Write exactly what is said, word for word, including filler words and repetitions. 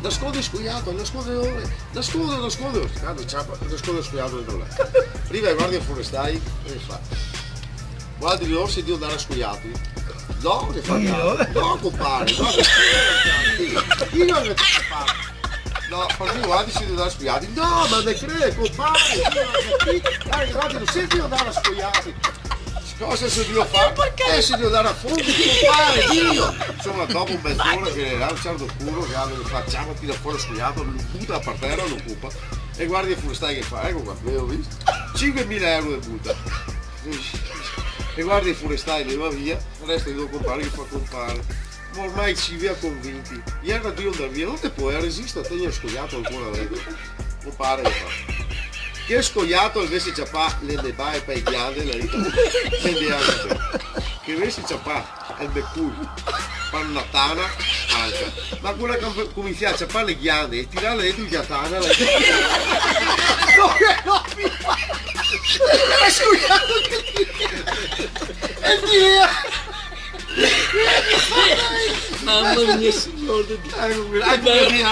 Nasconde el scoiato, nasconde dove? Nasconde, nasconde. Tanto ciapa, nasconde el scoiato dentro là. Riva i guardie forestai e fa: "Voialtri no sentìo ndar a scoiati?" "No", ghe fa: "No, compare, no, mi no ghe fa." "No, parché voialtri sentìo ndar a scoiati?" "No, ma me crede, compare, mi no ghe fa." "Dai, voialtri no sentìo ndar a scoiati." Cosa sentìo far? Parché? Eh, sentìo ndar a fondo, compare, Dio! Insoma, dopo mez'ora che gera un certo puro, che ghe fa: "Ciapa, tira fora el scoiato, lo buta par tera, lo copa." E i guardie forestai ghe fa: "Eco qua, gavevo visto? Sinquemila euro de multa." E i guardie forestai leva via, el resto el compare ghe fa: "Compare, ma ormai i se vea convinti. Gera drio ndar via, no te podea resistar, tegner el scoiato ancora dentro." Compare ghe fa: "Che scoiato el gavese ciapà le me bae par e ghiande, la vita, che gavese ciapà el me cul par na tana, anca. Ma quando el ga cominsià a ciapar le ghiande e tirarle dentro la tana, la vita." No, no, no. E scoiato che... E via! Mama mia, signor de Dio. Eco, eco, via.